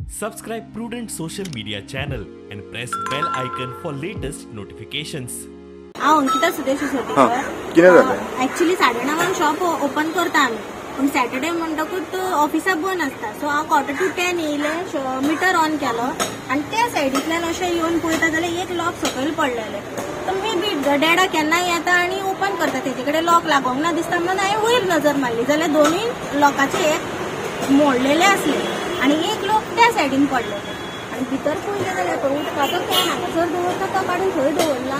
Subscribe Prudent Social Media channel and press bell icon for latest notifications. हांव अंकिता सुदेश हां, कितें जालें? एक्चुअली 9:30 शॉप ओपन करता आमी, पूण सॅटर्डे म्हणटकूच ऑफिसा बंद आसता. सो हांव 9:45 येयलें, मिटर ऑन केलो आनी त्या सायडींतल्यान अशें येवन पळयता जाल्यार एक लॉक सकयल पडलेलें. तर मे बी डेडा केन्नाय येता आनी ओपन करता, तेजे कडेन लॉक लागोंक ना दिसता म्हणून हांवें वयर नजर मारली जाल्यार दोनूय लॉकाचे एक मोडलेले आसले आनी एक लॉक त्या सायडीन पडलेले. आनी भितर पळयलें जाल्यार पळय उदकाचो can हांगासर दवरता तो काडून थंय दवरला,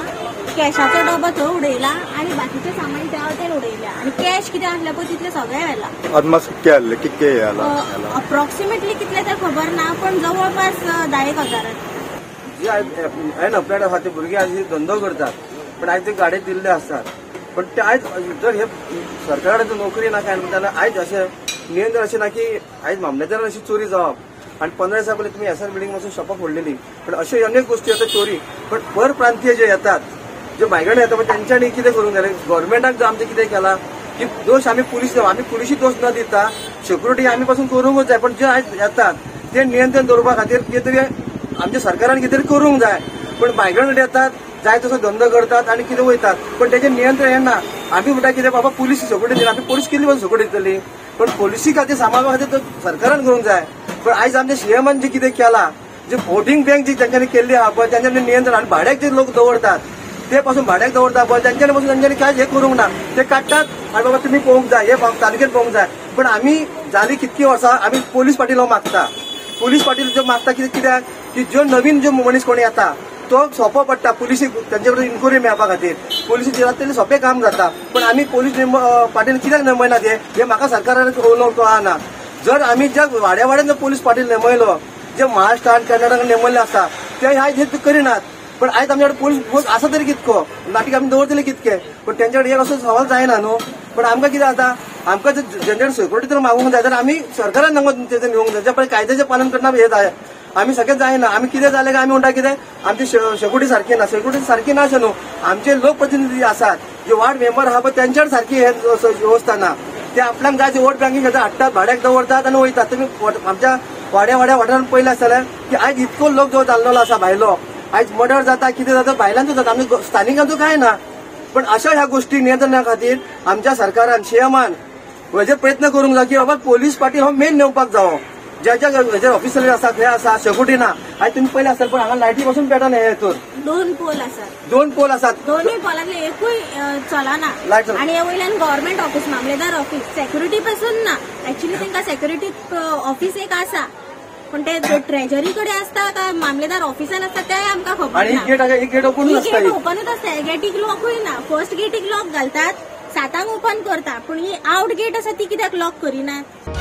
कॅशाचो डबो थंय उडयला आनी बाकीचें सामान त्या वटेन उडयल्या आनी कॅश कितें आसलें पळय तितलें सगळें व्हेलां. अदमास कितके आसले, कितके अप्रॉक्सिमेटली कितले ते खबर ना, पण जवळपास 10,000 हजार. जी आयज अनएम्प्लॉयड आसा ते भुरगे आयज धंदो करतात, पण आयज ते गाडयेक दिल्ले आसतात. पण ते आयज जर हे सरकारा कडेन नोकरी ना काय जाल्यार आयज अशें नियंत्रण अशें ना की आयज मामलेदारान अशी चोरी जावप. आनी 15 दिसां पयलीं तुमी एस आर बिल्डींग वचून शॉपां फोडलेली, पण अश्यो अनेक गोश्टी येतात चोरी. पण परप्रांतीय जे येतात, जे मायग्रंट येतात, तेंच्यांनी कितें करूंक जाय? गव्हर्मेंटाक जर आमचें कितें केलां की दोश आमी पुलीस, आमी पुलिशी दोश न दिता सेक्युरिटी आमी पासून करूंकच जाय. पण जे आयज येतात ते नियंत्रण दवरपा खातीर कितें तरी आमच्या सरकारान कितें तरी करूंक जाय. पण मायग्रंट येतात, जाय तसो धंदो करतात आनी कितें वयतात, पण तेजें नियंत्रण येना. आमी म्हणटा कितें बाबा पुलीस सेक्युरिटी दिना, आमी पुलीस कितली पासून सेक्युरिटी दितली? पण पुलिसी खातीर सांबाळपा खातीर सरकारान करूंक जाय. पण आयज आमच्या सीएमान जे कितें केलां, जे वोटींग बँक जी तेंच्यांनी केल्ली आहा पळय, तेंच्यांनी नियंत्रण. आनी भाड्याक जे लोक दवरतात ते पासून भाड्याक दवरता पळय, तेंच्यांनी पासून तेंच्यांनी कांय हें करूंक ना. ते काडटात आनी बाबा तुमी पळोवंक जाय, हे तालुक्यात पळोवंक जाय. पण आमी जाली कितकी वर्सां आमी पोलीस पाटील मागता, पोलीस पाटील जो मागता कितें कित्याक की ज्यो नवीन ज्यो मनीस कोण येता तो सोंपो पडटा पुलिसीक तेंचे कडेन इन्क्वायरी मेळपा खातीर. पुलिसी दितात तेन्ना सोंपें काम जाता. पण आमी पोलीस पाटील कित्याक नेमयना ते हे म्हाका सरकारान कळना. जर आमी ज्या वाड्या वाड्यान जर पोलीस पाटील नेमयलो, जे महाराष्ट्रान कर्नाटकान नेमयल्ले आसा ते आयज हे करिनात. पण आयज आमच्या कडेन पोलीस फोर्स आसा तरी कितको, नाटीक आमी दवरतले कितके, पण तेंच्या कडेन एक असो सवाल जायना न्हू. पण आमकां कितें जाता, आमकां जर जनरल सेक्युरिटी जर मागूंक जाय जाल्यार आमी सरकारान तेजें घेवंक जाय. जे कायद्याचें पालन करना हे जाय, आमी सगळें जायना. आमी कितें जालें काय आमी म्हणटा कितें आमची सेक्युरिटी सारकी ना, सेक्युरिटी सारकी ना अशें न्हू. आमचे लोकप्रतिनिधी आसात जे वार्ड मेंबर आहा पळय तेंच्यार सारकी हे वेवस्था ना. ते आपल्याक जाय ते वोट बँकिंग खातीर हाडटात, भाड्याक दवरतात आनी वयतात. तुमी आमच्या वाड्या वाड्या वाठारान पयलें आसतलें की आयज इतको लोक जो जाल्लो आसा भायलो, आयज मर्डर जाता, कितें जाता भायल्यांचो जाता, आमच्या स्थानिकांचो कांय ना. पण अशा ह्या गोश्टी नियंत्रणा खातीर आमच्या सरकारान सीएमान हेजेर प्रयत्न करूंक जाय की बाबा पोलीस पाटील हो मेन नेमपाक जावो. ज्या ज्या हेजेर ऑफिसर आसा थंय आसा सेक्युरिटी ना. आयज तुमी पयलें आसतलें पण हांगा लायटी पासून पेटना हे हेतून 2 पोल आसात, 2 पोल आसात, दोनूय पोलांतले एकूय चलना. आनी हे वयल्यान गव्हर्मेंट ऑफिस, मामलेदार ऑफिस, सेक्युरिटी पासून ना. एक्चुअली तांकां सेक्युरिटी ऑफिस एक आसा, पण ते ट्रेजरी कडेन आसता काय मामलेदार ऑफिसान आसता तेय आमकां खबर ना. गेट ओपनूच आसता, गेटीक लॉकूय ना. फर्स्ट गेटीक लॉक घालतात, 7 ओपन करता, पूण ही आवट गेट आसा ती कित्याक लॉक करिनात?